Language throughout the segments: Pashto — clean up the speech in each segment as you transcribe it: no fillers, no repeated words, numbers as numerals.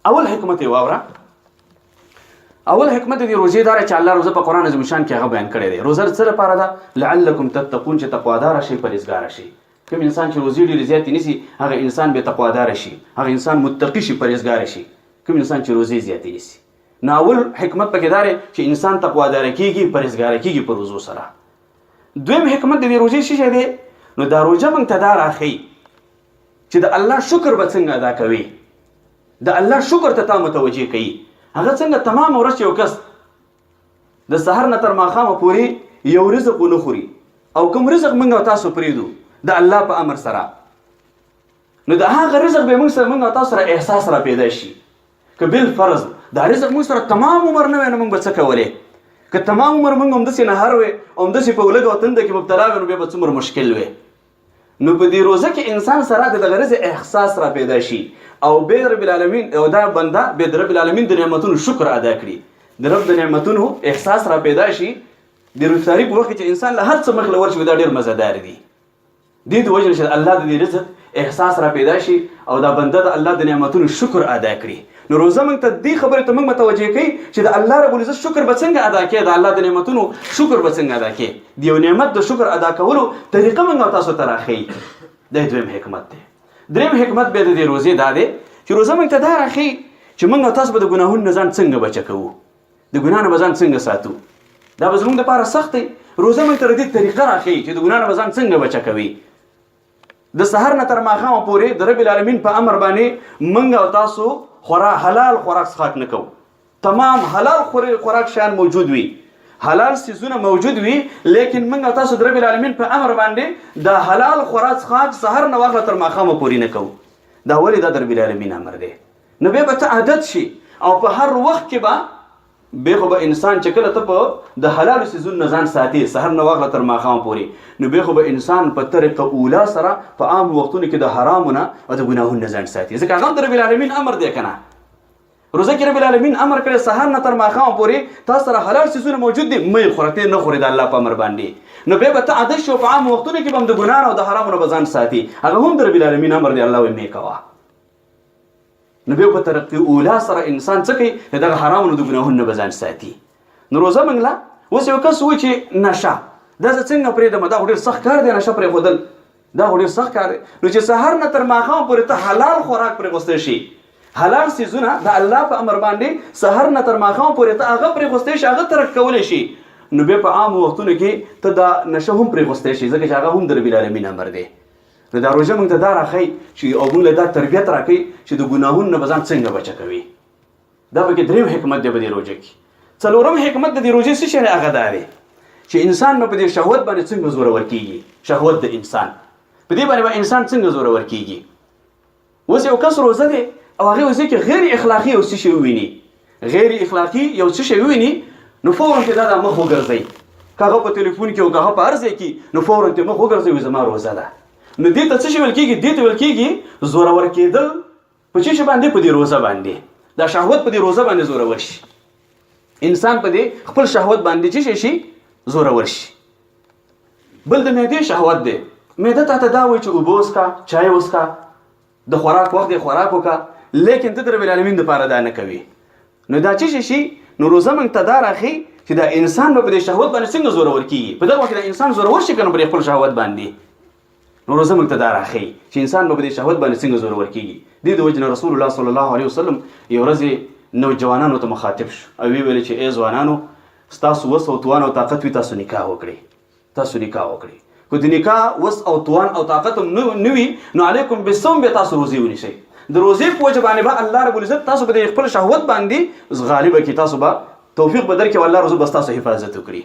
اول حکمت یې واوره. اول حکمت د روزې دار چې الله روزه په قران عظیم شان کې هغه بیان کړی دی. روزه څه لپاره ده؟ لعلکم تتقون، چې تقوادار شي، پرهیزګار شي. کوم انسان چې روزې ډېرې زیاتې نیسي هغه انسان به تقوادار شي، هغه انسان متقي شي، پرهیزګار شي، کوم انسان چې روزې زیاتې نیسي. نو اول حکمت پکې دار چې انسان تقوادار کیږي، پرهیزګار کیږي په روزو سره. دویم حکمت د دې روزې څه شی دی؟ نو دا روزه موږ ته دا راښیي چې د الله شکر به څنګه ادا کوي، د الله شکر ته تا متوجه کوي. هغه څنګه تمام ورځ یو کس د سحر نه تر ماښامه پورې یو رزق ونه خوري او کوم رزق موږ او تاسو پرېږدو د الله په امر سره، نو د هغه رزق به موږ سره، موږ او تاسو سره احساس را پیدا شي. که بل فرض دا رزق موږ سره تمام عمر نه وای نو موږ به څه کولې؟ که تمام عمر موږ همداسې نهر وی، همداسې په ولږه او تنده کې مبتلا وی، نو بیا به څومره مشکل وی. نو په دې روزه کې انسان سره د دغه رزق احساس را پیدا شي او به رب العالمین او دا بنده به د رب العالمین د نعمتونو شکر ادا کړي، د رب د نعمتونو احساس را پیدا شي. د رفتاري په وخت کې چې انسان له هر څه مخ له ورشي، دا ډېر مزهدار دي. دې د وجې نه چې الله د دې رزق احساس را پیدا شي او دا بنده د الله د نعمتونو شکر ادا کړي. نو روزه موږ ته دې خبرې ته موږ متوجه کوي چې د الله رب العزت شکر به څنګه ادا کړي، د الله د نعمتونو شکر به څنګه ادا کړي. د یو نعمت د شکر ادا کولو طریقه موږ تاسو ته راښیي. دا دویم حکمت دی. دریم حکمت بیا د دې روزې دا دی چې روزه موږ ته دا راښیي چې موږ تاسو به د ګناهونو نه ځان څنګه بچه کوو، د ګناه نه به ځان څنګه ساتو. دا به زموږ دپاره سخت دی. روزه موږ ته د دې طریقه راښیي چې د ګناه نه به ځان څنګه بچه کوي. د سحر نه تر ماښامه پورې د رب العالمین په امر باندې موږ او تاسو خورا حلال خوراک څښاک نه کوو. تمام حلال خوراک شیان موجود وي، حلال سیزونه موجود وي، لیکن موږ او تاسو د رب العالمین په امر باندې د حلال خوراک څښاک سحر نه واخله تر ماښامه پورې نه کوو. دا ولې؟ دا د رب العالمین امر دی. نو بیا به ته عادت شي او په هر وخت کې به بیا خو به انسان چې کله ته په د حلالو څیزونو نه ځان ساتې سحر نه واخله تر ماښام پورې، نو بیا خو به انسان په طریقه اولا سره په عام وختونو کې د حرامو نه او د ګناهونو نه ځان ساتي، ځکه هغه هم د رب العالمین امر دی که نه. روزه کې رب العالمین امر کړی سهار نه تر ماښام پورې تا سره حلال څیزونه موجود دي، مه یې خوره، ته نه خورې د الله په امر باندې. نو بیا به ته عادت شو، په عام وختونو کې به هم د ګناه نه او د حرامو نه به ځان ساتي، هغه هم د رب العالمین امر دی، الله وایي مه کوه. نو بیا په ترقي اولا سره انسان څه کوي؟ د دغه حرامو د ګناهونو نه به ځان ساتي. نو روزه موږ له اوس یو کس وایي چې نشه دا زه څنګه پرېږدم، دا خو ډېر سخت کار دی، نشه پرېښودل دا خو ډېر سخت کار دی. نو چې سهار نه تر ماښام پورې ته حلال خوراک پرېښوستی شي، حلال څیزونه د الله په امر باندې سهار نه تر ماښام پورې ته هغه پرېښوستی شي، هغه ترک کولی شي، نو بیا په عامو وختونو کې ته دا نشه هم پرېښوستی شي، ځکه چې هغه هم د رب العالمین امر دی. نو دا روژه موږ ته دا راښیي چې او موږ له دا تربیت راکوي چې د ګناهونو نه به ځان څنګه بچه کوي. دا پکې دریم حکمت دی په دې روژه کې. څلورم حکمت د دې روژې څه شی دی؟ هغه دا دی چې انسان به په دې شهوت باندې څنګه زورور کیږي. شهوت د انسان په دې باندې به انسان څنګه زورور کیږي. اوس یو کس روزه دی او هغه روزه کې غیر اخلاقي یو څه شی وویني، غیر اخلاقي یو څه شی وویني، نو فورا ته دا مخ وګرځي، که هغه په تلیفون کې او که هغه په هر ځای کې، نو فورا ته مخ وګرځي وایي زما روزه ده. نو دې ته څه شی ویل کېږي؟ دې ته ویل کېږي زورور کېدل په څه شي باندې؟ په دې روزه باندې. دا شهوت په دې روزه باندې زورور شي، انسان په دې خپل شهوت باندې څه شي زورور شي. بل د معدې شهوت دی. معده تا ته دا وایي چې اوبه وڅښه، چای وڅښه، د خوراک وخت دی خوراک وکړه، لیکن ته د رب العالمین دپاره دا نه کوي. نو دا څه شي؟ نو روزه موږ ته دا راښیي چې دا انسان به په دې شهوت باندې څنګه زورور کیږي. په دغه وخت کې دا انسان زورور شي که نه پر خپل شهوت باندې. نو روزه موږ ته دا راښیي چې انسان به په دې شهوت باندې څنګه زورور کیږي. دې د وجې نه رسول الله صلی الله علیه وسلم یو ورځ نوجوانانو ته مخاطب شو او ویې ویل چې ای ځوانانو، ستاسو وس او توان او طاقت وي تاسو نکاح وکړئ، تاسو نکاح وکړئ. که د نکاح وس او توان او طاقت هم نه وي نو علیکم بالصوم، بیا تاسو روزې ونیسئ. د روزې په وجه باندې به الله رب العزت تاسو به د خپل شهوت باندې غالب کړي، تاسو به توفیق به درکړي او الله روزه به ستاسو حفاظت وکړي.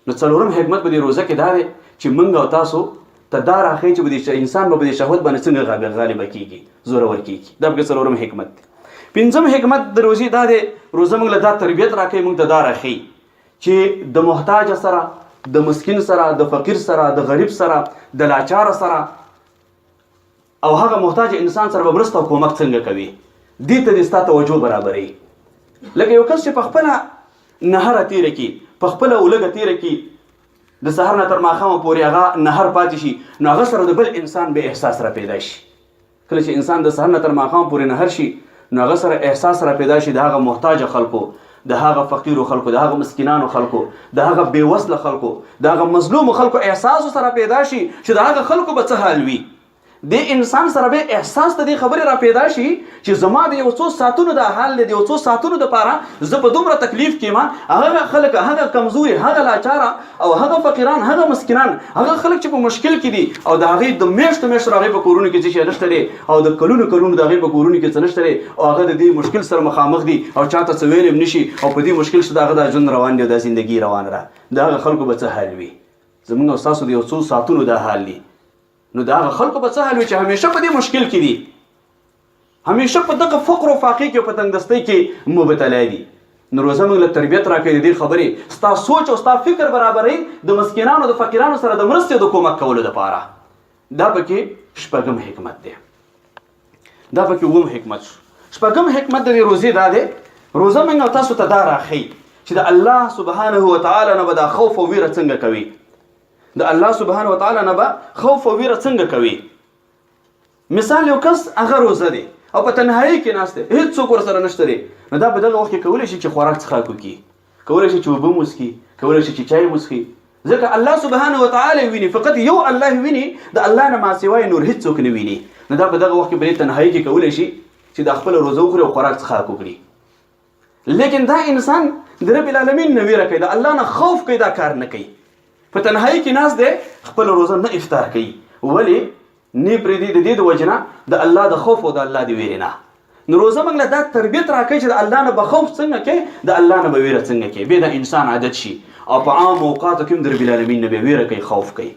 نو څلورم حکمت په دې روزه کې دا دی چې موږ او تاسو ته دا راښیي چې په دې انسان به په دې شهوت باندې څنګه غالبه کېږي، زورور کېږي. دا پکې څلورم حکمت دی. پنځم حکمت د روزې دا دی، روزه موږ له دا تربیت راکوي، موږ ته دا راښیي چې د محتاج سره، د مسکین سره، د فقیر سره، د غریب سره، د لاچار سره او هغه محتاج انسان سره به مرسته او کومک څنګه کوي. دې ته دې ستا توجه برابروي. لکه یو کس چې په خپله نهره تېره کړي، په خپله ولږه تېره کړي، د سهار نه تر ماښامه پورې هغه نهر پاتې شي، نو هغه سره د بل انسان به احساس را پیدا شي. کله چې انسان د سهار نه تر ماښام پورې نهر شي، نو هغه سره احساس را پیدا شي د هغه محتاج خلکو، د هغه فقیرو خلکو، د هغه مسکینانو خلکو، د هغه بېوزله خلکو، د هغه مظلومو خلکو احساس سره پیدا شي چې د هغه خلکو به څه حال وي. دې انسان سره به احساس د دې خبرې را پیدا شي چې زما د یو څو ساعتونو دا حال دی، د یو څو ساعتونو دپاره زه په دومره تکلیف کې یم. هغه خلک، هغه کمزوري، هغه لاچاره او هغه فقیران، هغه مسکینان، هغه خلک چې په مشکل کې دي او د هغې د میاشتو میاشتو د هغې په کورونو کې څه شی نشته دی او د کلونو کلونو د هغې په کورونو کې څه نشته دی او هغه د دې مشکل سره مخامخ دي او چاته څه ویلی هم نشي او په دې مشکل سره د هغه دا ژوند روان دی او دا زندګي روانه ده، د هغه خلکو به څه حال وي؟ زمونږ او ستاسو د یو څو ساعتونو دا حال دی، نو د هغه خلکو به څه حال وي چې همیشه په دې مشکل کې دي، همیشه په دغه فقر او فاقې کې او په تنګدستۍ کې مبتلا دي. نو روزه موږ له تربیت راکوي د دې خبرې، ستا سوچ او ستا فکر برابروي د مسکینانو د فقیرانو سره د مرستې او د کومک کولو دپاره. دا پکې شپږم حکمت دی، دا پکې اووم حکمت شو. شپږم حکمت د دې روزې دا دی، روزه موږ او تاسو ته دا راښیي چې د الله سبحانه وتعالی نه به دا خوف او ویره څنګه کوي، د الله سبحانه وتعالی نه به خوف او ویره څنګه کوي. مثال یو کس هغه روزه دی او په تنهایی کې ناست دی، هیڅ څوک ورسره نشته دی، نو دا په دغه وخت کې کولی شي چې خوراک څښاک وکړي، کولی شي چې اوبه وڅښي، کولی شي چې چای وڅښي، ځکه الله سبحانه وتعالی ویني، فقط یو الله ویني، د الله نه ماسوای نور هیڅ څوک نه ویني. نو دا په دغه وخت کې په دې تنهایی کې کولی شي چې د خپل روزه وخوري او خوراک څښاک وکړي. لیکن دا انسان د رب العالمین نه ویره کوي، د الله نه خوف کوي، دا کار نه کوي، په تنهایی کې ناست دی، خپل روزه نه افطار کوي. ولې نه پرېږدي؟ د دې د وجې نه، د الله د خوف او د الله د ویرې نه. نو روزه موږ له دا تربیت راکوي چې د الله نه به خوف څنګه کوي، د الله نه به ویره څنګه کوي، بیا د انسان عادت شي او په عام اوقاتو کې هم د رب العالمین نه به ویره کوي، خوف کوي.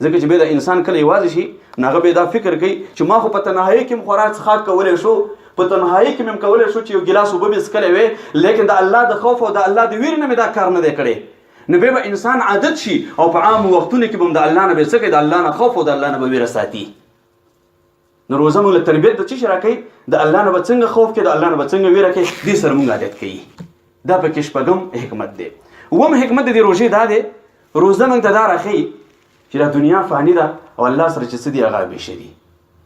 ځکه چې بیا د انسان کله یوازې شي نو هغه بیا دا فکر کوي چې ما خو په تنهایۍ کې هم خوراک څښاک کولی شو، په تنهایۍ کې مې هم کولی شو چې یو ګیلاس اوبه مې څښلی وی، لیکن د الله د خوف او د الله د ویرې نه مې دا کار نه دی کړی. نو بیا به انسان عادت شي او په عامو وختونو کې به هم د الله نه به څه کوي، د الله نه خوف او د الله نه به ویره ساتي. نو روزه موږ له تربیت د څه شي راکوي؟ د الله نه به څنګه خوف کوي، د الله نه به څنګه ویره کوي، دې سره موږ عادت کوي. دا پکې شپږم حکمت دی. اووم حکمت د دې روژې دا دی، روزه موږ ته دا راښیي چې دا دنیا فاني ده او الله سره چې څه دي هغه همیشه دي.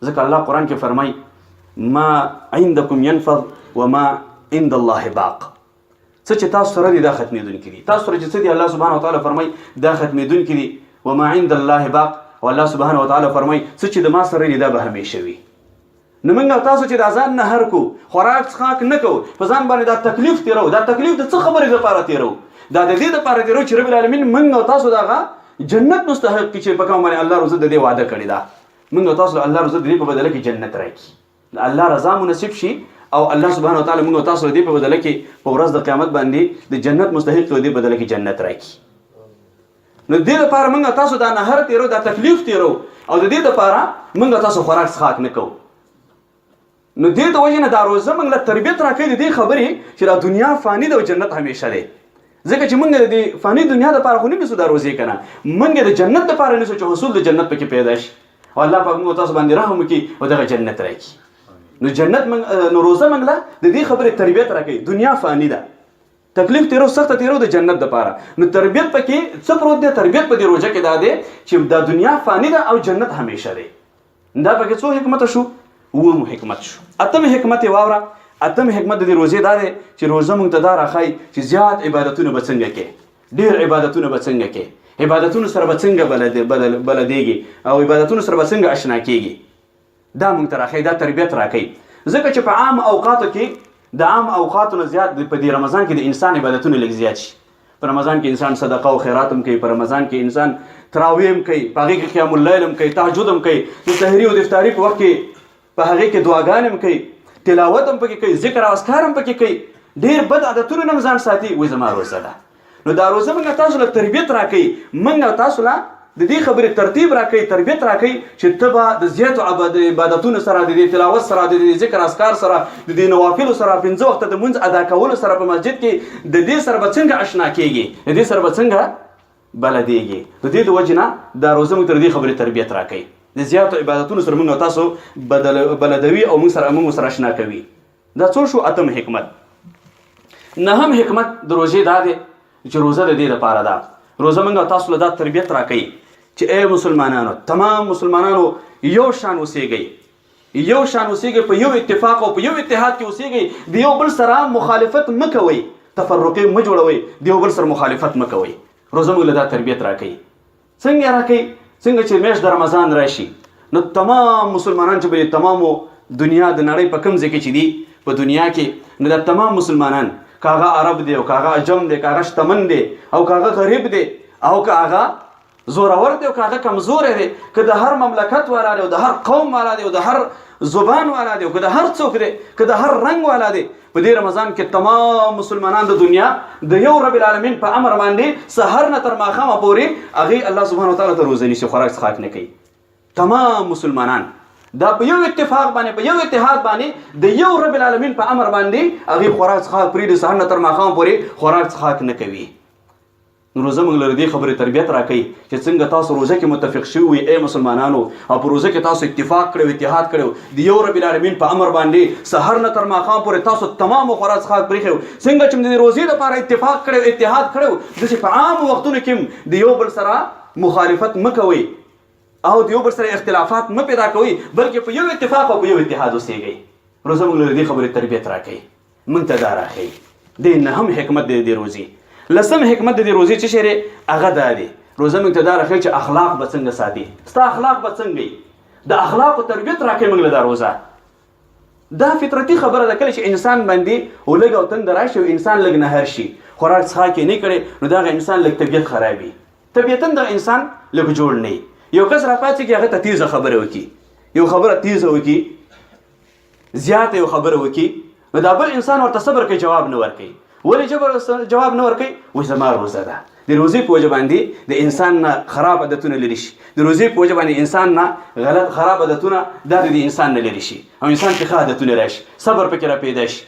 ځکه الله قرآن کې فرمایي ما عندكم ينفذ وما عند الله باق. څه چې تاسو سره دي دا ختمېدونکي دي، تاسو سره چې څه دي الله سبحانه وتعالی فرمایي دا ختمېدونکي دي، وما عند الله باق. او الله سبحانه وتعالی فرمایي څه چې د ما سره دي دا به همیشه وي. نو موږ تاسو چې دا ځان نه هر کو، خوراک څښاک نه کو، په ځان باندې دا تکلیف تیرو، دا تکلیف د څه خبرې لپاره تیرو؟ دا د دې لپاره تیرو چې رب العالمین موږ تاسو دغه جنت مستحق کړي چې په کوم باندې الله روزه د دې وعده کړې ده. موږ تاسو الله روزه د دې په بدله کې جنت راکړي، د الله رضا مو نصیب شي او الله سبحانه وتعالی موږ تاسو د دې په بدله کې په ورځ د قیامت باندې د جنت مستحق او دې بدله کې جنت راکړي. نو دې لپاره موږ تاسو دا نهر تیرو، دا تکلیف تیرو او د دې لپاره موږ تاسو خوراک څښاک نه کوو. نو دې د وجې نه دا روزه موږ له تربیت راکوي د دې خبرې چې دا دنیا فاني ده او جنت همیشه دی. ځکه چې موږ د دې فاني دنیا دپاره خو نه نیسو دا روزې، که نه موږ د جنت دپاره نیسو چې حصول د جنت پکې پیدا شي او الله پاک موږ تاسو باندې رحم وکړي او دغه جنت راکړي. نو جنت موږ، نو روزه موږ له د دې خبرې تربیت راکوي دنیا فاني ده، تکلیف تیرو، سخته تیرو د جنت دپاره. نو تربیت پکې څه پروت دی؟ تربیت په دې روژه کې دا دی چې دا دنیا فاني ده او جنت همیشه دی. دا پکې څو حکمت شو؟ اووم حکمت شو. اتم حکمت یې واوره. اتم حکمت د دې روژې دا دی چې روژه موږ ته دا راښایي چې زیات عبادتونه به څنګه کې، ډېر عبادتونه به څنګه کې، عبادتونو سره به څنګه بلدېږي او عبادتونو سره به څنګه اشنا کېږي. دا موږ ته راښایي، دا تربیت راکوي. ځکه چې په عام اوقاتو کې، د عام اوقاتو نه زیات په دې رمضان کې د انسان عبادتونه لږ زیات شي. په رمضان کې انسان صدقه او خیرات هم کوي، په رمضان کې انسان تراوی هم کوي، په هغې کې قیام اللیل هم کوي، تهجد هم کوي، د سحري او د افطاري په وخت کې په هغې کې دعاګانې هم کوي، تلاوت هم پکې کوي، ذکر او اذکار هم پکې کوي، ډېر بد عادتونه نه هم ځان ساتي. وایي زما روزه ده. نو دا روزه موږ تاسو له تربیت راکوي، موږ تاسو له د دې خبرې ترتیب راکوي، تربیت راکوي چې ته به د زیاتو عبادتونو سره، د دې تلاوت سره، د دې ذکر اذکار سره، د دې نوافلو سره، پنځه وخته د مونځ ادا کولو سره په مسجد کې د دې سره به څنګه اشنا کیږي، د دې سره به څنګه بلدیږي. د دې د وجې نه دا روزه موږ تر دې خبرې تربیت راکوي، د زیاتو عبادتونو سره موږ تاسو بلدوي او موږ سره اشنا کوي. دا څو شو؟ اتم حکمت. نهم حکمت د روژې دا دی چې روزه د دې لپاره ده، روزه موږ تاسو له دا تربیت راکوي چې ای مسلمانانو، تمام مسلمانانو یو شان اوسېږئ، یو شان اوسېږئ، په یو اتفاق او په یو اتحاد کې اوسېږئ، د یو بل سره مخالفت مه کوئ، تفرقې مه جوړوئ، د یو بل سره مخالفت مه کوئ. روزه موږ له دا تربیت راکوي. څنګه راکوي؟ څنګه چې میاشت د رمضان راشي نو تمام مسلمانان چې په تمامو دنیا د نړۍ په کوم ځای کې چې دي په دنیا کې، نو دا تمام مسلمانان، که هغه عرب دی او که هغه عجم دی، که هغه شتمن دی او که هغه غریب دی، او که هغه زورور دی او که هغه کمزوری دی، که د هر مملکت والا دی او د هر قوم والا دی او د هر زبان والا دی او که د هر څوک دی، که د هر رنګ والا دی، په دې رمضان کې تمام مسلمانان د دنیا د یو رب العالمین په امر باندې سحر نه تر ماښامه پورې هغې الله سبحانه وتعالی ته روزه نیسي، خوراک څښاک نه کوي. تمام مسلمانان دا په یو اتفاق باندې، په یو اتحاد باندې، د یو رب العالمین په امر باندې هغې خوراک څښاک پرېږدي، سهار نه تر ماښامه پورې خوراک څښاک نه کوي. نو روزه موږ له دې خبرې تربیت راکوي چې څنګه تاسو روزه کې متفق شوي وئ ای مسلمانانو، او په روزه کې تاسو اتفاق کړی، اتحاد کړی، د یو رب العالمین په امر باندې سحر نه تر ماښام پورې تاسو تمام خوراک څښاک پرېښی، څنګه چې د روزې لپاره اتفاق کړی، اتحاد کړی، داسې په عامو وختونو کې د یو بل سره مخالفت مه کوئ او د یو بل سره اختلافات مه پیدا کوئ، بلکې په یو اتفاق او په یو اتحاد اوسېږئ. روزه موږ له دې خبرې تربیت راکوي، مونږ ته دا راښیي. د نهم حکمت دی د روزي. لسم حکمت د روزي چې شری هغه دا دی، روزه مونږ ته دا راښیي چې اخلاق به څنګه ساتي، ستا اخلاق به څنګه وي، د اخلاقو تربیت راکوي مونږ له دا روزه. دا فطرتي خبره ده، کله چې انسان باندې ولږ او تنده راشي او انسان لږ نهر شي، خوراک څښاک یې نه کړي، نو دغه انسان لږ طبیعت خرابي، طبیعتاً دغه انسان لږ جوړ نه. یو کس راپاڅېږي، هغه ته تیزه خبره وکړي، یو خبره تیزه وکړي، زیاته یو خبره وکړي، نو دا بل انسان ورته صبر کوي، جواب نه ورکوي. ولې جواب نه ورکوي؟ وایي زما روزه ده. د روزې په وجه باندې د انسان نه خراب عادتونه لرې شي، د روزې په وجه باندې انسان نه غلط خراب عادتونه دا د انسان نه لرې شي او انسان کې ښه عادتونه راشي، صبر پکې را پیدا شي.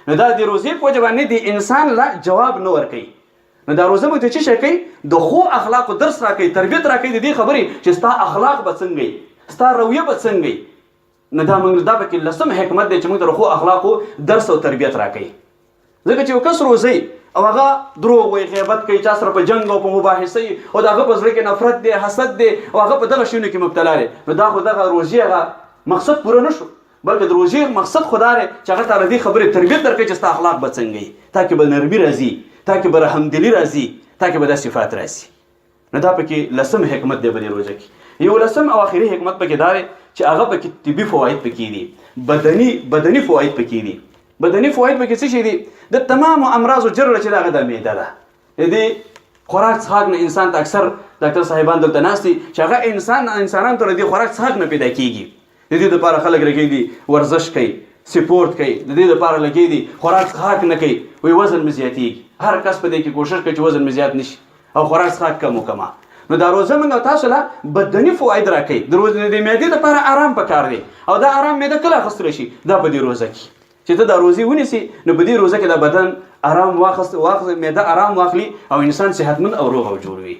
نو دا د روزې په وجه باندې د انسان له جواب نه ورکوي. نو دا روزه موږ ته څه شی کوي؟ د ښو اخلاقو درس راکوي، تربیت راکوي، د دې خبرې چې ستا اخلاق به څنګه وي، ستا رویه به څنګه وي. نو دا موږ دا پکې لسم حکمت دی چې موږ ته د ښو اخلاقو درس او تربیت راکوي. ځکه چې یو کس روزه او هغه دروغ وایي، غیبت کوي، چا سره په جنګ او په مباحثه او د هغه په زړه کې نفرت دی، حسد دی، او هغه په دغه شیونو کې مبتلا دی، نو دا خو دغه روزې هغه مقصد پوره نه شو، بلکې د روزې مقصد خو دا دی چې هغه ته له دې خبرې تربیت درکوي چې ستا اخلاق به څنګه وي، تا کې به نرمي راځي، تا کې به رحمدلي راځي، تا کې به دا صفات راځي. نو دا پکې لسم حکمت دی په دې روزه کې. یو لسم او اخري حکمت پکې دا دی چې هغه پکې طبي فواید پکې دي، بدني فواید پکې دي. بدني فواید پکې څه شي دي؟ د تمامو امراضو جرړه چې هغه د معده ده، د دې خوراک څښاک نه انسان ته اکثر ډاکټر صاحبان دلته ناست دي چې هغه انسانانو ته له دې خوراک څښاک نه پیدا کېږي. د دې لپاره خلک لګي دي ورزش کوي، سپورت کوي، د دې لپاره لګي دي خوراک څښاک نه کوي، وایي وزن مې زیاتېږي. هر کس په دې کې کوشش کوي چې وزن مې زیات نه شي او خوراک څښاک کم وکړم. نو دا روزه موږ تاسو له بدني فواید راکوي. د روزې د معدې لپاره آرام پکار دی، او دا آرام معده کله اخیستلی شي؟ دا په دې روزه کې چې ته دا روزې ونیسي، نو په دې روزه کې دا بدن آرام واخست واخ معده آرام واخلي او انسان صحتمند او روغ او جوړ وي.